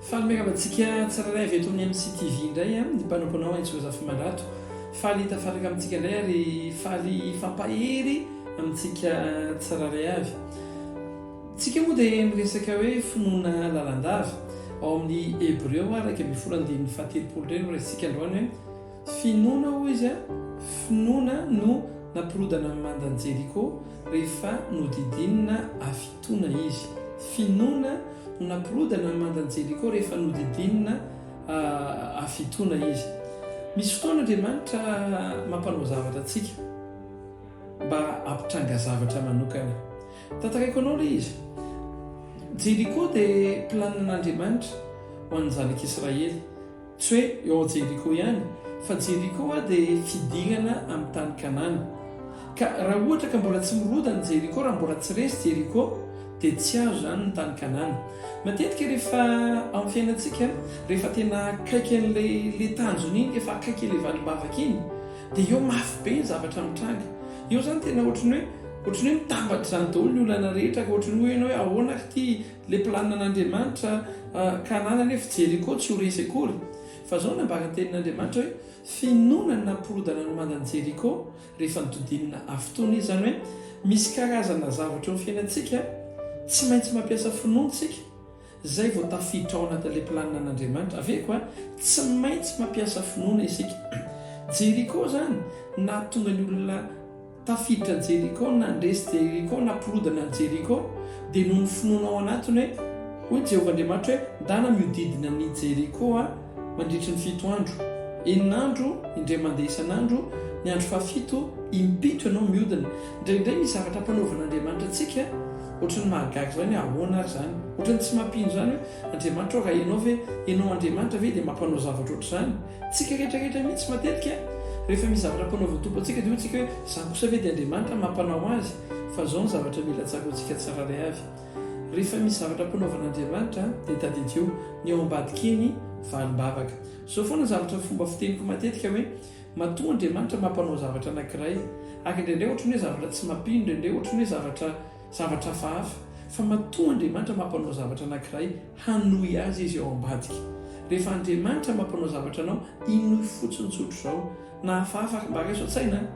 Faly miarahaba antsika tsirairay avy eto amin'ny MCTV indray ny mpanomponao Haintsoa Razafimandrato. Faly hitafaraka amintsika indray ary faly hifampahery amintsika tsirairay avy. Tsika moa dia miresaka hoe finoana lalandava. Ao amin'ny Hebreo 11 andininy faha-30 indray no raisintsika androany hoe Finoana hoy izy a, finoana no nampirodana ny mandan'i Jeriko rehefa nodidinina hafitoana izy. Finoana no nampirodana ny mandan'i Jeriko rehefa nodidinina hafitoana izy. Misy fotoana Andriamanitra mampanao zavatra antsika mba hampitranga zavatra manokana. Tantaraiko anao ilay izy. Jeriko dia planin'Andriamanitra ho an'ny zanak'Israely. Tsy hoe eo ao Jeriko ihany, fa Jeriko dia fidirana amin'ny tany Kanana. Ka raha ohatra ka mbola tsy mirodana Jeriko, raha mbola tsy resy Jeriko, dia tsy azo izany ny tany Kanana. Matetika rehefa ao amin'ny fiainantsika, rehefa tena akaiky an'ilay ilay tanjona iny, rehefa akaiky ilay valim-bavaka iny, dia eo mafy be ny zavatra mitranga. Eo izany tena ohatran'ny hoe ohatran'ny hoe mitambatra izany daholo ny olana rehetra, ka ohatran'ny hoe ianao hoe ahoana ary ity Le planina an'Andriamanitra Kanana anefa Jeriko tsy ho resy akory. Fa zao no nambaran'ny tenin'Andriamanitra hoe finoana no nampirodana ny mandan'i Jeriko rehefa nodidinina hafitoana izy. Izany hoe misy karazana zavatra eo amin'ny fiainantsika tsy maintsy mampiasa finoana isika zay vao tafiditra ao anatin'ilay planina an'Andriamanitra. Averiko a, tsy maintsy mampiasa finoana isika. Jeriko zany nahatonga ny olona Tafiditra Jeriko, nandresy Jeriko, nampirodana an'i Jeriko, dia noho ny finoana ao anatiny hoe, Hoy Jehovah Andriamanitra hoe, Ndana mihodidina an'i Jeriko aho mandritry ny fito andro. Enina andro, indray mandeha isan'andro, ny andro fahafito, impito ianao mihodina. Indraindray misy zavatra ampanaovin'Andriamanitra antsika, ohatran'ny mahagaga izany hoe ahoana ary izany? Ohatran'ny tsy mampino izany hoe, Andriamanitra ô, raha ianao ve, ianao Andriamanitra ve dia mampanao zavatra ohatr'izany? Tsika rehetra rehetra mihitsy matetika rehefa misy zavatra ampanaovin'ny Tompo antsika dia hoy tsika hoe zany kosa ve dia Andriamanitra no mampanao azy? Fa zao ny zavatra mila tsaroantsika tsirairay avy, rehefa misy zavatra ampanaovin'Andriamanitra dia tadidio ny ao ambadik'iny valim-bavaka. Zao foana ny zavatra fomba fiteniko matetika hoe matoa Andriamanitra mampanao zavatra anankiray ary indraindray ohatran'ny hoe zavatra tsy mampino indraindray ohatran'ny hoe zavatra zavatra hafahafa fa matoa Andriamanitra mampanao zavatra anankiray Hanohy azy izy ao ambadika. Rehefa Andriamanitra mampanao zavatra anao, inoy fotsiny tsotr'izao. Na hafahafa mba raiso an-tsaina an!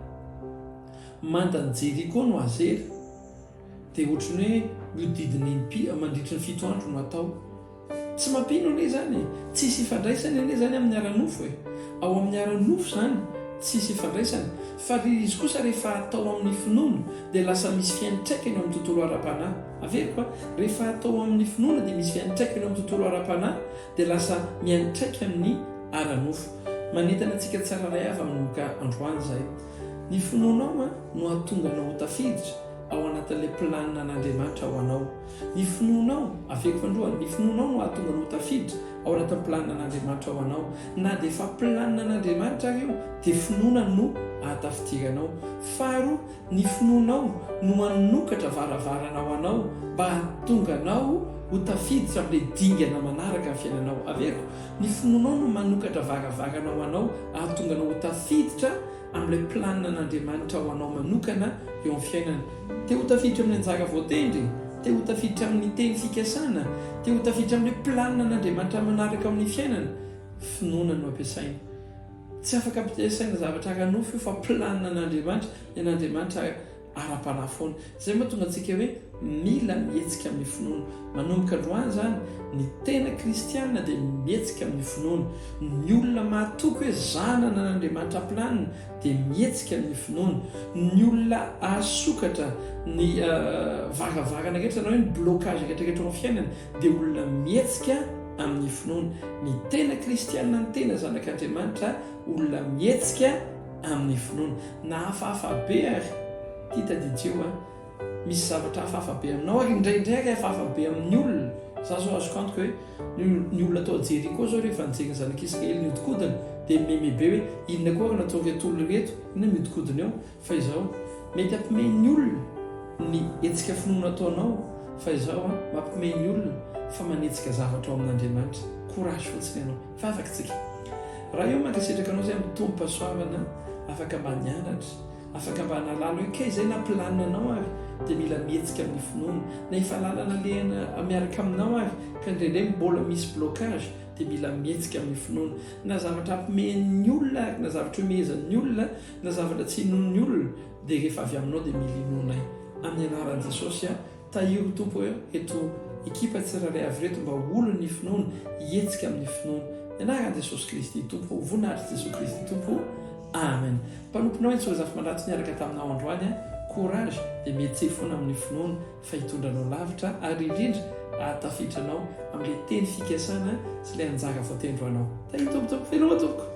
Mandan'i Jeriko no azera, dia ohatran'ny hoe mihodidina impi mandritry ny fito andro no atao. Tsy mampino anie izany e! Tsisy ifandraisany anie izany amin'ny ara-nofo e! Ao amin'ny ara-nofo izany tsisy ifandraisany, fa ry izy kosa rehefa atao amin'ny finoana dia lasa misy fiantraikany eo amin'ny tontolo ara-panahy. Averiko a, rehefa atao amin'ny finoana dia misy fiantraikany eo amin'ny tontolo ara-panahy dia lasa miantraika amin'ny ara-nofo. Manentana antsika tsirairay avy manomboka androany izay. Ny finoanao no hahatonga anao ho tafiditra ao anatin'ilay planina an'Andriamanitra ho anao. Ny finoanao, averiko androany, ny finoanao no hahatonga anao ho tafiditra ao anatin'ny planina an'Andriamanitra ho anao. Na dia efa planina an'Andriamanitra ary io dia finoana no ahatafidiranao. Faharoa, Ny finoanao no manokatra varavarana ho anao mba hahatonga anao ho tafiditra amin'ilay dingana manaraka ny fiainanao. Averiko, ny finoanao no manokatra varavarana ho anao hahatonga anao ho tafiditra amin'ilay planina an'Andriamanitra ho anao manokana eo amin'ny fiainana. Te ho tafiditra amin'ny anjara voatendry? Te ho tafiditra amin'ny teny fikasana? Te ho tafiditra amin'ilay planina an'Andriamanitra manaraka amin'ny fiainana? Finoana no ampiasaina. Tsy afaka ampiasaina zavatra ara-nofo io fa planina an'Andriamanitra, ny an'Andriamanitra ara-panahy foana. Izay mahatonga antsika hoe mila mihetsika amin'ny finoana. Manomboka androany izany, ny tena kristiana dia mihetsika amin'ny finoana. Ny olona mahatoky hoe zanana an'Andriamanitra planina dia mihetsika amin'ny finoana. Ny olona ahasokatra ny varavarana rehetra na hoe ny blocage rehetra rehetra ao amin'ny fiainany dia olona mihetsika amin'ny finoana. Ny tena kristiana, ny tena zanak'Andriamanitra, olona mihetsika amin'ny finoana. Na hafahafa be ary, ity tadidio an, misy zavatra hafahafa be aminao ary indraindray ary hafahafa be amin'ny olona. Za zao azoko antoka hoe ny olona tao Jeriko zao rehefa nijery ny zanak'Israely nihodinkodina dia mimeme be hoe inona koa ary nataon'ireto olona ireto, inona mihodinkodina eo. Fa izao, mety hampiomehy ny olona ny hetsika finoana ataonao, fa izao an, mampiomehy ny olona fa manetsika zavatra ao amin'Andriamanitra. Courage fotsiny ianao. Vavaka tsika. Ray ô, mankasitraka anao izay amin'ny Tompo-pahasoavana afaka mba nianatra, afaka mba nahalala hoe kay izay na planina anao ary. dia mila mihetsika amin'ny finoana. Na efa lalana alehana miaraka aminao ary ka indraindray mbola misy blocage dia mila mihetsika amin'ny finoana. Na zavatra ampimehin'ny olona ary na zavatra omehezan'ny olona na zavatra tsy inoan'ny olona dia rehefa avy aminao dia mila inoanay. Amin'ny anaran'i Jesosy aho. Tahio ry Tompo ô reto ekipa tsirairay avy reto mba ho olon'ny finoana, hihetsika amin'ny finoana. Ny anaran'i Jesosy Kristy Tompo, ho voninahitr'i Jesosy Kristy Tompo. Amen. Mpanomponao Enzo Razafimandrato niaraka taminao androany a, courage dia mihetseha foana amin'ny finoana fa hitondra anao lavitra ary indrindra hahatafiditra anao amin'ilay teny fikasana sy ilay anjara voatendry ho anao. Tahio Tompo tompoko. Veloma tompoko.